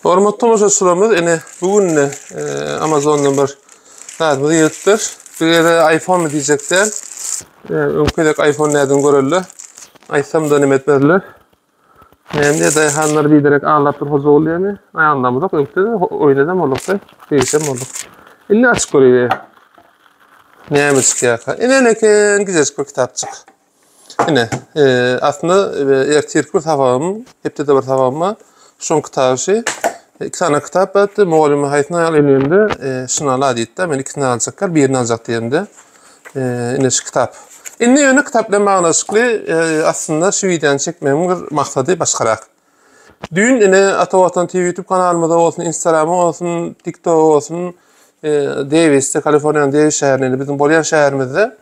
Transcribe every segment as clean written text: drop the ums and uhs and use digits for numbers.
Hormatly tomaşaçylarymyz, ine bu günde e, Amazondan bir zadymyz gelipdir. Bir gezek iPhone mu diýjek däl. E, öňki gezek iPhone nädin görelde. Aýtsam da neme etmezler. Näme diýe daýhanlar biderek aldap dur hoja bolýamy? Aýandamyzok öňkde de oýnadam bolduk-da, degişem bolduk. Indi açyp göreýin. Näme çykýarka? Ine eken gijejik bir kitapçyk. Ine, e, aslynda e, ertirki bir sabagym, hepdede bir sabagym bar. Şoň kitaby şi. Iki sany kitap berdi. Mugallymy haýsyny alayyn diýende, e, şuny ala diýdi. Men ikisini aljaklar, birini aljak diýende. E, ine şu kitap. Indi ýöne kitap bilen baglanyşykly e, aslynda şu wideony çekmegiň bir maksady başgarak. Düýn ine Ata Watan TV YouTube kanalymyzda bolsun, Instagram bolsun, TikTok bolsun, e, Davisde, Kaliforniýanyň Davis şäherinde, biziň bolýan şäherimizde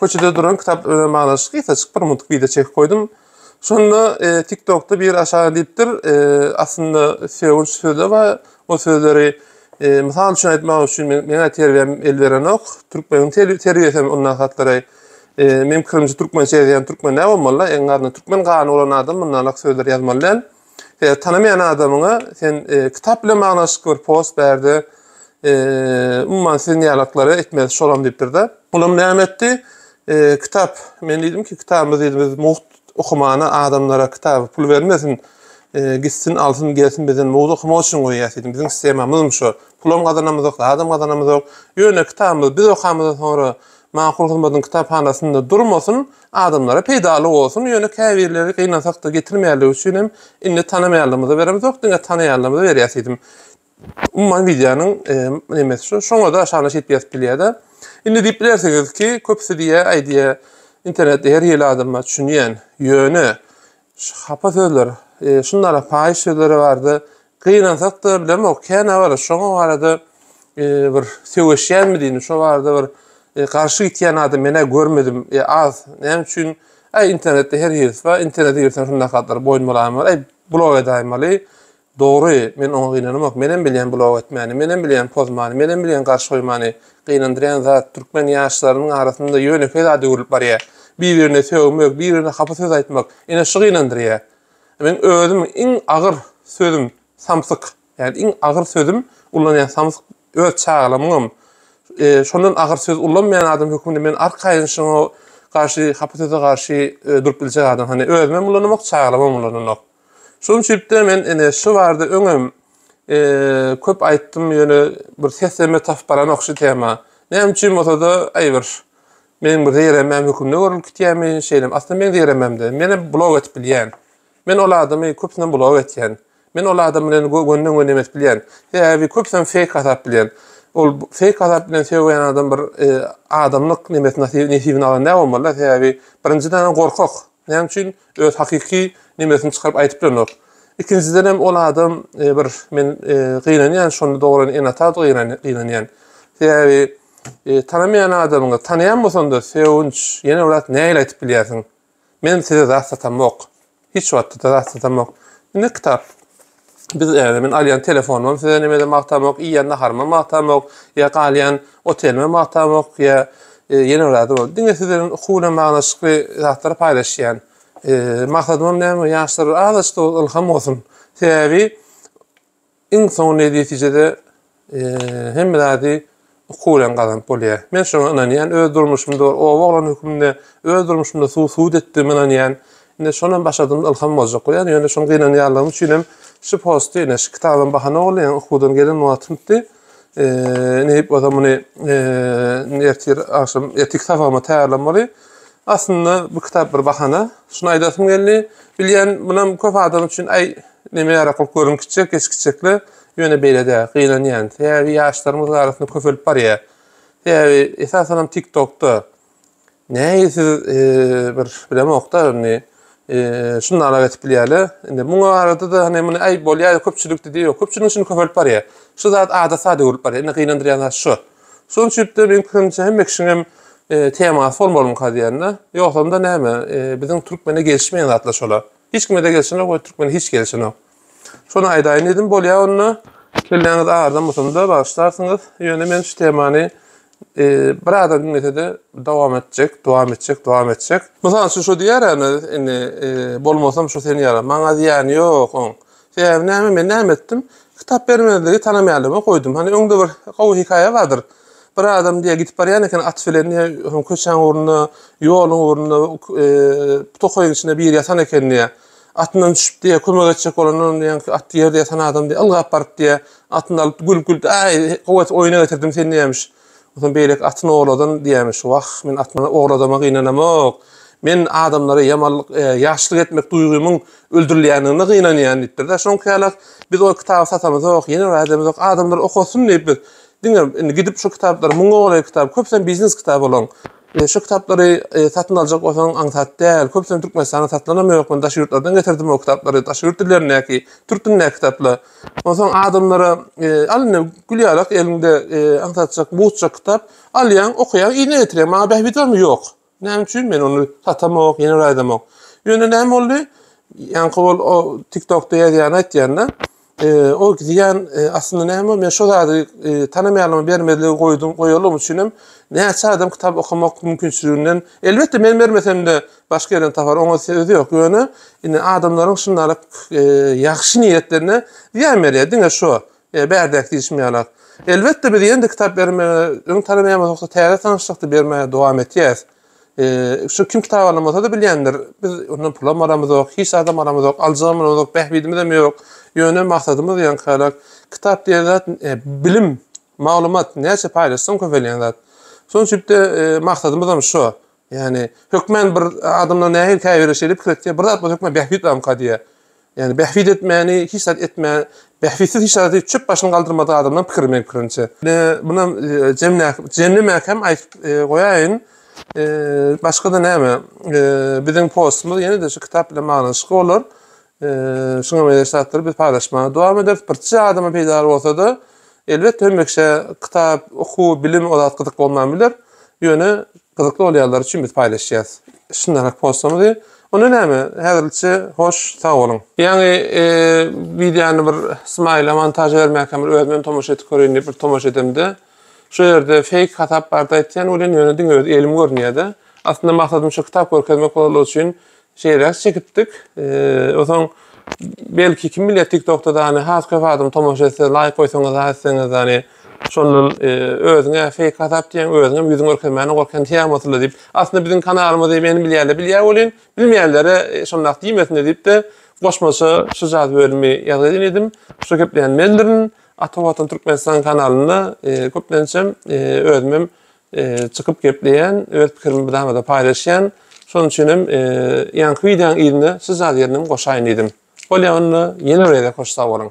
Köçede duran kitap bilen baglanyşykly gysajyk bir minutlyk wideo çekip goýdum. Şonda e, TikTokda bir aşağı diýipdir, e, aslynda sögünç sözler bar. O sözleri e, mysal üçin aýtmak üçin men, meňe terbiýem el berenok. Türkmeniň terbiýesi hem ondan hatlary. E, men pikirimçe türkmençe ýazýan türkmen näme bolmaly? Eň azyndan türkmen gany bolan adam mundanlak sözler ýazmaly däl. Sebäbi tanamaýan adamyňa sen e, kitap bilen baglanyşykly bir post bärde e, umuman siziň ýalaklara etmez şolam diýipdir-de. Olam näme etdi? E, kitap, men diýdim ki, kitabymyz diýdim, biz mugt okumana adamlara kitaby pul bermesin, e, gitsin, alsyn, gelsin bizden mugt okamak üçin goýýas diýdim. Biziň sistemamyzm şo. Pulam gazanamyzok, zadam gazanamyzok. Ýöne kitabymyz biz okamyzdan soňra Makul hyzmatyň kitaphanasynda durmasyn, adamlara peýdaly bolsun, ýöne käbirleri gynansakda getirmeýänligi üçin hem indi tanamaýanlygymyza beremzok, diňe tanaýanlarymyza berýäs diýdim. Umuman wideonyň e, nemesi şu. Şoňa da aşagyna şeýdip ýazyp bilýär-de. Indi diýip bilersiňiz ki, köpüsi diýýär, aý diýýär, internetde her hili adam bar, düşünýän. Ýöne şu hapa sözler, e, şunlara paýyş sözleri barda Gynansak-da bilemok, kän bar, şoňa barada e, bir söweşýänmi diýin, şo barada bir e, garşy gitýän adam men-ä görmedim, e, az. Näme üçin? Aý internetde her hilisi bar, internete girseň şundak zatlar boýun bolaýmaly, aý blok edäýmeli. Dogry, men oňa gynanamok. Menem bilýän blok etmäni, menem bilýän pozmany, menem bilýän garşy goýmany. Gynandyrýan zat türkmen ýaşlarynyň arasynda ýönekeý zada öwrülip barýar. Bir-birine sögmek, bir-birine hapa söz aýtmak, ine şu gynandyrýar. Men özüm iň agyr sözüm samsyk. Ýagny iň agyr sözüm ullanýan samsyk öz çagalarymyňam e, şondan agyr söz ullanmaýan adam hökmünde men arkaýyn şoňa garşy hapa söze garşy e, durup biljek adam. Hani özümem ullanamok, çagalarymam ullananok. Şonuň üçin-de men ine şu barada öňem e, köp aýtdym, ýöne bir seslenme tapyp baranok şu tema. Näme üçin bolsa-da, aý bir Meniň bir zeýrenmäm hökümde görülip gitýärmi, şeýlemi? Aslynda meň zeýrenmämde. Menem blok edip bilýän. Men ol adamy köpüsinem blok etýän. Men ol adam bilen gönden-göni neme edip bilýän. Sebäbi köpüsem fake hasap bilýän. Ol fake hasap bilen sögýän adam bir e, adamlyk nemesini nesibini alan däl bolmaly-da. Sebäbi birinjiden gorkak. Näme üçin? Öz hakyky nemesini çykaryp aýdyp bilenok. Ikinjiden hem ol adam e, bir men e, gynanýan, şonda dogran ene-ata gynanýan. Sebäbi E, tanamaýan adamyňy tanaýan bolsaňda sögünç, ýene bir zat nähili aýdyp bilýärsiň? Men size zat satamok. Hiç wagtda zat satamok. Indi kitap. Biz ýa men alýan telefonymam size nemede magtamok, iýen naharymam magtamok, ýa galýan otelimem magtamok, ýa e, ýene bir zat bol. Diňe siz bilen okuw bilen baglanyşykly zatlary paýlaşýan. E, maksadymam näme? Ýaşlar azajyk da ylham bolsun. Sebäbi Iň soňunda netijede hemme zady okuw bilen gazanyp bolýar. Men şoňa ynanýan. Öz durmuşymda oba oglany hökmünde öz durmuşymda suw subut etdigime ynanýan. Indi şonam başardym ylham boljak bolýan. Ýöne şoň gynanýanlygym üçin hem şu posty, ine şu kitabam bahana boldy. Ýagny okuwdan gelen wagtymdy. Nädip bolsa muny ertir agşam ertirki sapagyma taýýarlamaly. Aslynda bu kitap bir bahana. Şuny aýdasym geldi. Bilýän munam köp adam üçin aý Neme ýarak bolup görünip gitjek, geç gitjekle, ýöne beýle däl, gynanýan. Sebäbi ýaşlarymyz arasynda köpelip barýar. Sebäbi esasanam TikTokda nähili siz bir bilemokda indi şunda alak etip bilýärler. Indi muňa barada-da hani muny aý bolýar köpçülik diýdi, ýok, köpçüligiň içinde köpelip barýar. Şu zat adat sada öwrülip barýar. Indi gynandyrýan zat şu. Şonuň üçin-de meniň pikirimçe hemme kişiň hem temasy bolmalymyka diýende. Ýogsam-da näme, biziň türkmene gelişmeýän zatlar şolar. Hiç kime-de gelişenok we türkmene hiç gelişenok. Şony aýdaýyn diýdim. Bolýar onda. Kelläňiz agyrdan bolsam-da bagyşlarsyňyz. Ýöne men şu temany e, bir adam diňlese-de dowam etjek, dowam etjek, dowam etjek. Mysal üçin şu diýer ýa indi e, bolmasam şu sen ýara. Maňa zyýany ýok oň. Sebäbi näme men näme etdim? Kitap bermezligi tanamaýanlygyma goýdum. Hany öňde bir gowy hekaýa bardyr. Bir adam diýýär gidip barýan eken at bilen diýýär, köçäň ugrunda, ýoluň ugrunda, tokaýyň içinde biri ýatan eken diýýär. Atyndan düşüp diýýär, kömek etjek bolandan diýýär, at ýerde ýatan adam diýýär, ylgap baryp diýýär, atyny alyp gülüp-gülüp, Äý, gowy et, oýuna getirdim seni diýýärmiş. Onsoň beýleki atyny ogurladan diýýärmiş, Wah, men atyny ogurladama gynanamok. Men adamlara ýamanlyk, ýagşylyk etmek duýgymyň öldürilýändigine gynanýan diýipdir-de. Şoňky ýalak biz ol kitaby satamyzok, ýene bir edemizok, adamlar okasyn diýip biz diňe indi gidip şu kitaplary, muňa golaý kitap, köpüsem biznes kitaby olaň. Şu kitaplary satyn aljak bolsaň aňsat däl. Köpüsem Türkmenistanda satylanam ýok. Men daşary ýurtlardan getirdim o kitaplary, daşary ýurt dillerindäki, türk dilindäki kitaplar. Onsoň adamlara al indi gül ýalak eliňde aňsatjak, mugtjak kitap alýaň, okaýaň, yzyna getirýäň. Maňa bähbit barmy? Ýok. Näme üçin? Men ony satamok, ýene bir aýdamok. Ýöne näme boldy? Ýaňky ol o TikTokda ýazýany aýtýan-da. O zyýan aslynda näme? Men şo zady tanamaýanlygyma bermezligi goýdum, goýanlygym üçin hem näçe adam kitap okamak mümkinçiliginden, elbetde men bermesem-de başga ýerden tapar, oňa söz ýok. Ýöne indi adamlaryň şundalyk ýagşy niýetlerine zyýan berýär. Diňe şo. Bärdäki diýşim ýalak. Elbetde biz ýene-de kitap bermäge, öň tanamaýan bolsak-da täze tanyşlykda bermäge dowam etýäs. Şu kim kitap alan bolsa-da bilýändir. Biz ondan pulam alamyzok, hiç zadam alamyzok, aljagam bolamyzok, bähbidimizem ýok. Ýöne maksadymyz ýaňky ýalak, kitap diýen zat bilim, maglumat näçe paýlaşsaň köpelýän zat. Şonuň üçin-de maksadymyzam şo. Ýagny hökmän bir adamlar nähili käbiri şeýle pikir etýär, bir zat bolsa hökmän bähbit barmyka diýýär. Ýagny bähbit etmäni hiç zat etmän, bähbitsiz hiç zady çöp başyny galdyrmadyk adamlaryň pikiri meň pikirimçe. Ine munam jemläk, jemlemäkäm aýdyp goýaýyn. Başga-da näme? Biziň postumyz ýene-de şu kitap bilen baglanyşykly bolar. Şuňa meňzeş zatlary biz paýlaşmaga dowam ederis. Birçe adama peýdaly bolsa-da, elbetde hemme kişä kitap, okuw, bilim o zat gyzykly bolman biler. Ýöne gyzykly bolýanlar üçin biz paýlaşýas. Şundarak postumyzy. Onda näme, häzirlikçe hoş, sag boluň. Ýaňy wideony bir smaýla montaž bermäkäm bir özümem tomaşa edip göreýin diýip bir tomaşa edemde, şu ýerde feýk hasap bardy aýtýan welin ýöne diňe öz elim görünýärde. Aslynda maksadym şu kitap görkezmek bolanlygy üçin Şeýleräk çekipdik. Onsoň belki kim bilýär TikTokda da hani has köp adam tomaşa etse, laýk goýsaňyz, zat etseňiz hani şondan özüňe fake hasap diýen, özüňem ýüzüňi görkezmäne gorkýan diýýän diýip. Aslynda biziň kanalymyzy meni bilýärler bilýär welin, bilmeýänlere şondak diýmesinler diýip-de goşmaça şu jaz bölümi ýazgy edin diýdim. Şu gepleýän mendirin. Ata Watan Türkmenistan kanalynda köplençem özümem çykyp gepleýän, öz pikirimi bir zamada paýlaşýan. Şonuň üçin hem ýaňky wideonyň yzyna şu zat ýerinem goşaýyn diýdim. Bolýa onda ýene bir gezek hoş sag boluň.